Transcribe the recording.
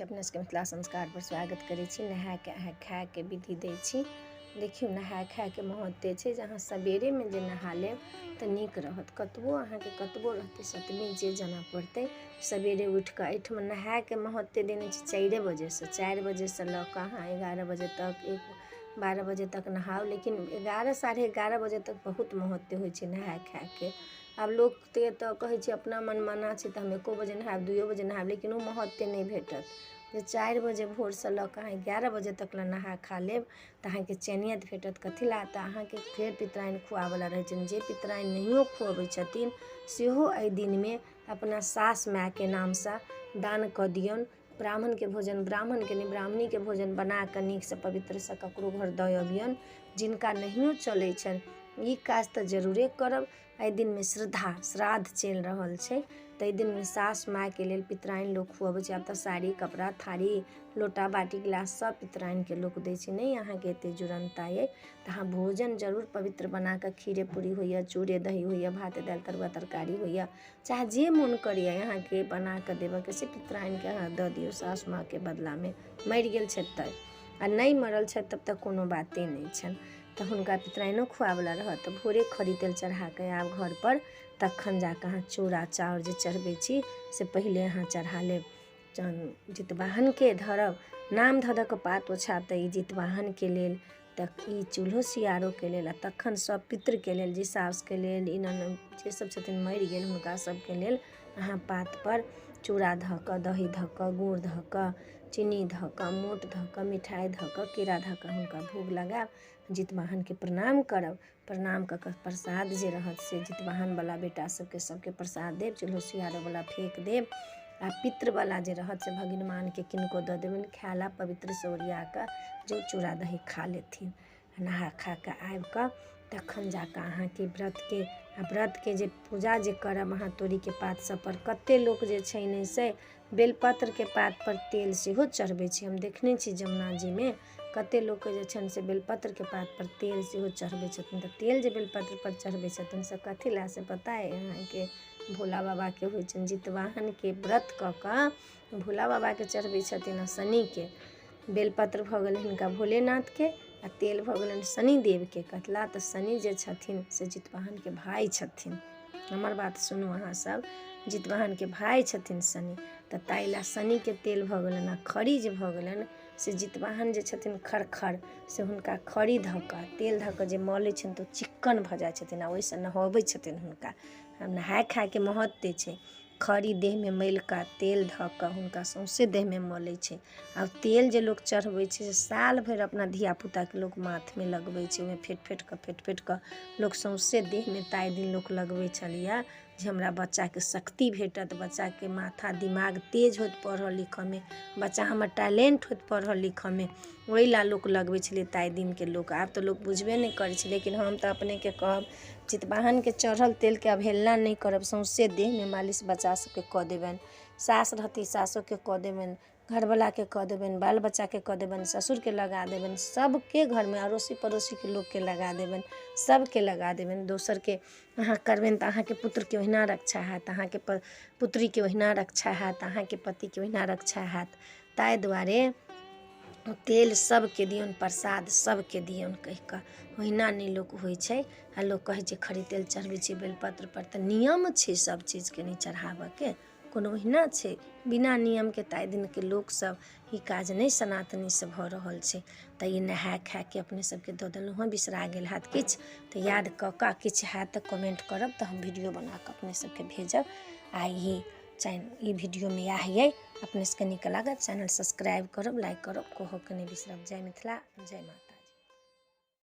अपना सबके मिथिला संस्कारपर स्वागत करै छी। नहायके अहाँ खायके विधि दै छी। देखियौ, नहाय खायके महत्व छै जे अहाँ सबेरेमे जे नहा लेब तऽ नीक रहत। कतबो अहाँके कतबो रहतै, सतमी जे जेना पड़तै, सबेरे उठि कऽ एहिठमा नहायके महत्व देने छै 4 बजेसँ। 4 बजेसँ लऽ कऽ अहाँ 11 बजे तक, 1, 12 बजे तक नहाउ, लेकिन 11, 11:30 बजे तक बहुत महत्व होइ छै नहाय खायके। आब लोकके तऽ कहै छै अपना मनमाना छै, तऽ हम 1 बजे नहायब, 2 बजे नहायब, लेकिन ओ महत्व नहि भेटत जे 4 बजे भोरसँ लऽ कऽ अहाँ 11 बजे तक लए नहा खा लेब तऽ अहाँके चैनियत भेटत। कथी लए तऽ अहाँके फेर पितराइन खुआबऽवला रहै छथिन। जे पितराइन नहियो खुअबै छथिन, सेहो एहि दिनमे अपना सास मायके नामसँ दान कऽ दियौन। ब्राह्मणके भोजन, ब्राह्मणके नहि, ब्राह्मणीके भोजन बना कऽ नीकसँ पवित्रसँ ककरो घर दऽ अबियौन। जिनका नहियो चलै छनि, ई काज तऽ जरूरे करब। एहि दिनमे श्रद्धा श्राद्ध चलि रहल छै, ताहि दिनमे सास मायके लेल पितराइन लोक खुअबै छै। आब तऽ साड़ी, कपड़ा, थारी, लोटा, बाटी, गिलास सब पितराइनके लोक दै छै। नहि अहाँके एतेक जुड़नता अइ तऽ अहाँ भोजन जरूर पवित्र बना कऽ, खीरे पूरी होइए, चूड़े दही होइए, भात दालि तरुआ तरकारी होइए, चाहे जे मोन करैए अहाँके बना कऽ देबऽके, से पितराइनके अहाँ दऽ दियौ सासु माँके बदलामे। मरि गेल छथि तऽ, आ नहि मरल छथि तब तऽ कोनो बाते नहि छनि, तऽ हुनका पितराइनो खुआबऽवला रहत। तऽ भोरे खरी तेल चढ़ा कऽ आयब घरपर, तखन जा कऽ अहाँ चूड़ा चाउर जे चढ़बै छी से पहिले अहाँ चढ़ा लेब। जहन जितवाहनके धरब, नाम धऽ धऽ कऽ पात ओछायब, तऽ ई जितवाहनके लेल, तऽ ई चूल्हो सियारोके लेल, आ तखन सभ पितृके लेल, जे सासुके लेल, ई ननद जे सभ छथिन मरि गेल, हुनका सभके लेल अहाँ पातपर चूड़ा धऽ कऽ, दही धऽ कऽ, गुड़ धऽ कऽ, चीनी धऽ कऽ, मोट धऽ कऽ, मिठाइ धऽ कऽ, केरा धऽ कऽ हुनका भोग लगायब। जितवाहनके प्रणाम करब। प्रणाम कऽ कऽ प्रसाद जे रहत से जितवाहनवला बेटा सभके, सभके प्रसाद देब। चूल्हो सियारोवला फेक देब, आ पितृवला जे रहत से भगिनमानके किनको दऽ देबनि खाय लए पवित्रसँ ओरिया कऽ, जे चूड़ा दही खा लेथिन। नहा खा कऽ आबि कऽ तखन जा कऽ अहाँके व्रतके आ व्रतके जे पूजा जे करब अहाँ तोरीके पात सभपर। कतेक लोक जे छै ने से बेलपत्रके पातपर तेल सेहो चढ़बै छै। हम देखने छी जमुना जीमे कतेक लोकके जे छनि से बेलपत्रके पातपर तेल सेहो चढ़बै छथिन। तऽ तेल जे बेलपत्रपर चढ़बै छथिन से कथी लए, से पता अइ अहाँके? भोला बाबाके होइ छनि। जितवाहनके व्रत कऽ कऽ भोला बाबाके चढ़बै छथिन आ शनिके। बेलपत्र भऽ गेल हिनका भोलेनाथके आ तेल भऽ गेलनि शनिदेवके। कथिला तऽ शनि जे छथिन से जितवाहनके भाय छथिन। हमर बात सुनू अहाँ सब, जितवाहनके भाय छथिन शनि, तऽ ताहि लए शनिके तेल भऽ गेलनि। आ खरी जे भऽ गेलनि से जितवाहन जे छथिन खरखर, से हुनका खरी धऽ कऽ, तेल धऽ कऽ जे मलै छनि तऽ ओ चिक्कन भऽ जाइ छथिन, आ ओहिसँ नहबै छथिन हुनका। नहाय खायके महत्व छै। खरी देहमे मलि कऽ, तेल धऽ कऽ हुनका सौँसे देहमे मलै छै। आ तेल जे लोक चढ़बै छै से साल भरि अपना धियापुताके लोक माथमे लगबै छै। ओहिमे फेँटि फेँटि कऽ, फेँटि फेँटि कऽ लोक सौँसे देहमे ताहि दिन लोक लगबै छलैए जे हमरा बच्चाके शक्ति भेटत, बच्चाके माथा दिमाग तेज होयत पढ़ऽ लिखऽमे, बच्चा हमर टैलेंट होयत पढ़ऽ लिखऽमे। ओहि लए लोक लगबै छलै ताहि दिनके लोक। आब तऽ लोक बुझबे नहि करै छै, लेकिन हम तऽ अपनेके कहब, जितवाहनके चढ़ल तेलके अवहेलना नहि करब। सौँसे देहमे मालिश बच्चा सभके कऽ देबनि। सास रहती, सासोके कऽ देबनि, घरवलाके कऽ देबनि, बाल बच्चाके कऽ देबनि, ससुरके लगा देबनि, सभके घरमे अड़ोसी पड़ोसीके लोकके लगा देबनि, सभके लगा देबनि। दोसरके अहाँ करबनि तऽ अहाँके पुत्रके ओहिना रक्षा हैत, अहाँके पुत्रीके ओहिना रक्षा हैत, अहाँके पतिके ओहिना रक्षा हैत। ताहि दुआरे तेल सभके दियौन, प्रसाद सभके दियौन कहि कऽ। ओहिना नहि लोक होइ छै। आ लोक कहै छै खरी तेल चढ़बै छै बेलपत्रपर, तऽ नियम छै सभ चीजके, नहि चढ़ाबयके कोनो ओहिना छै बिना नियमके। ताहि दिनके लोकसभ ई काज नहि सनातनीसँ भऽ रहल छै। तऽ ई नहाय खायके अपने सभके दऽ देलहुँ हँ। बिसरा गेल हैत किछु तऽ याद कऽ कऽ, किछु हैत तऽ कमेंट करब, तऽ हम वीडियो बना कऽ अपने सभके भेजब। आ ई चैन ई वीडियोमे इएह अइ। अपने सबके नीक लागत, चैनल सब्सक्राइब करब, लाइक करब, कहऽके नहि बिसरब। जय मिथिला, जय माता।